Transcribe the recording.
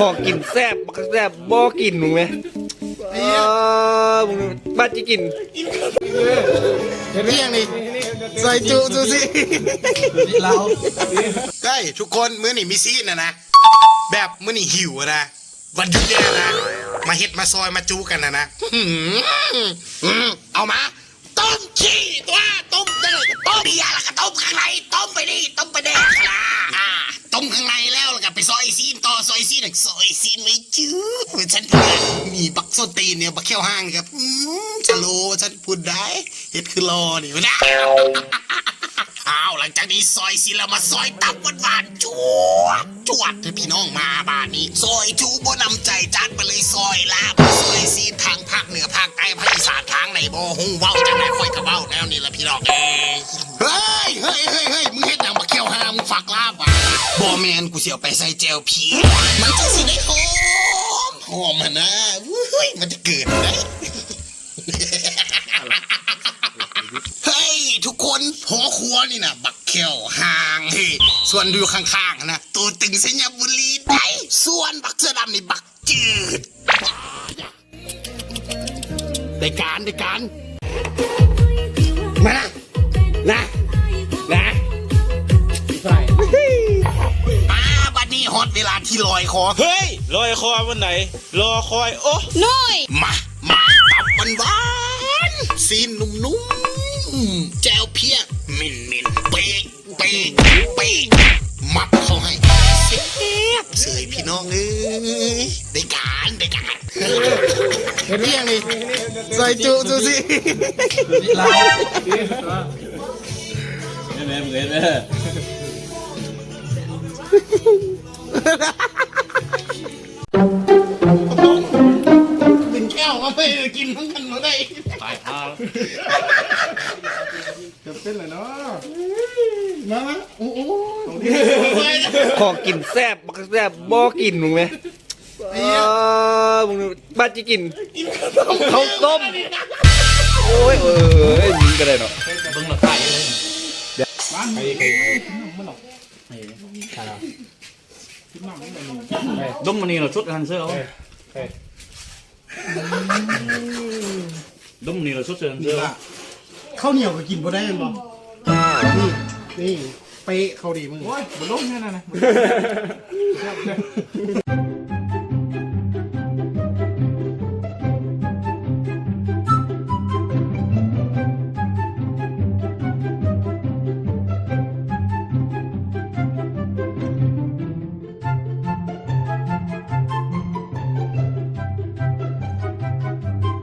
ຂອງກິນແຊບ ບັກແຊບ ບໍ່ກິນ ມຶງແມ. ເອີ ເອີ ມຶງບັດຊິກິນ ເຮັດຫຍັງນີ້? ຊອຍຈຸ ຊູຊິ ເຫຼົ້າ. ເຮີ້ຍ ທຸກຄົນ ມື້ນີ້ມີຊີນນະນະ ແບບມື້ນີ້ຫິວນະ ວັນຢຸດນີ້ນະ ມາເຮັດມາຊອຍມາຈຸກັນນະນະ. ຫືມ ເອົາມາ ຕົ້ມຂີ້ຕົວະ ຕົ້ມຈັ່ງໃດກໍຕົ້ມ ເບຍແລ້ວກໍຕົ້ມຂ້າງໃນ ຕົ້ມໄປນີ້ ຕົ້ມໄປແດກຫັ້ນນະ. ອ່າ ຕົ້ມຂ້າງໃນແລ້ວ ແລ້ວກໍໄປຊອຍຊີ້ນຕໍ່ ຊອຍຊີ້ນ ຊອຍຊີ້ນໄວ້ຈຶດ ວ່າຊັ້ນ. ມີບັກສົ້ນຕີນນີ້ ບັກແຂ້ວຫາງນີ້ກໍ ອືມ ສະໂລ ວ່າຊັ້ນ ພຸດໄດ້ ເຮັດຄືຫຼໍ່ນີ້ ວ່າຊັ້ນ. ອ້າວ ຫຼັງຈາກນີ້ຊອຍຊີ້ນແລ້ວ ມາຊອຍຕັບຫວານໆ ຈວດ ຈວດໃຫ້ພີ່ນ້ອງມາບາດນີ້ ຊອຍຈຸບໍ່ນ້ຳໃຈ ຈັດໄປເລີຍ ຊອຍລາບ ຊອຍຊີ້ນ ທາງພາກເໜືອ ພາກໃຕ້ ພາກອີສານ ທາງໃດບໍ່ຮູ້ ເວົ້າຈັ່ງໃດຂ້ອຍກໍເວົ້າແນວນີ້ລະພີ່ນ້ອງເອີຍ. ເຮີ້ຍ ເຮີ້ຍ ເຮີ້ຍ ເຮີ້ຍ ມຶງເຮັດຫຍັງບັກແຂ້ວຫາງ ມຶງຟັກລາບຫວາ? ບໍ່ແມ່ນ ກູຊິເອົາໄປໃສ່ແຈ່ວພີ້ ມັນຈັ່ງຊິໄດ້ຫອມ ຫອມຫັ້ນນະ. ເຮີ້ຍ ມັນຈະເກີນໄດ໋. ເຮີ້ຍ ທຸກຄົນ ພໍ່ຄົວນີ້ນະ ບັກແຂ້ວຫາງ ເຮີ້ຍ ສ່ວນຢູ່ຂ້າງໆຫັ້ນນະ ໂຕຕຶງໄຊຍະບູລີໄດ໋ ສ່ວນບັກເສື້ອດຳນີ້ ບັກຈືດ. ໄດ້ການ ໄດ້ການ ມານະ ນະ ນະ ອ່າ ບັດນີ້ຮອດເວລາທີ່ລອຍຄໍ ເຮີ້ຍ ລອຍຄໍວັນໃດ ລໍຄອຍ ໂອ້ ໂນ້ຍ ມາ ມາ ຕັບຫວານໆ ຊີ້ນນຸ້ມໆ ແຈ່ວເພຍເໝັນໆ ເປະ ເປະ ເປະ ມັດເຂົ້າໃຫ້ ແຊບເສີຍພີ່ນ້ອງເອີຍ. ໄດ້ການ ໄດ້ການ ເຮັດຫຍັງນີ້? ຊອຍຈຸ ຊູຊິ ແມ່ນໆ ເຮັດເດີ. ເປັນແກ້ວມາເລີຍ ກິນນຳກັນບໍ່ໄດ້ ຕາຍຫາ. ຈຳເປັນແຫຼະເນາະ ມາ ມາ ໂອ້ ໂອ້ ຂອງກິນແຊບ ບັກແຊບ ບໍ່ກິນ ມຶງແມ. ເອີ ມຶງບັດຊິກິນ ເຂົ້າຕົ້ມ ໂອ້ຍ ເອີຍ ມຶງກໍໄດ້ເນາະ ເບິ່ງລາຄາຢູ່ເລີຍ. ດົມມື້ນີ້ລະສຸດຫັ້ນເຊີ. ດົມນີ້ລະສຸດເຊີ ເຂົ້າໜຽວກໍກິນບໍ່ໄດ້ແມ່ນບໍ່? ນີ້ ນີ້ ເປະເຂົ້າດີມຶງ. ໂອ້ຍ ບໍ່ລົງແນວນັ້ນນະ.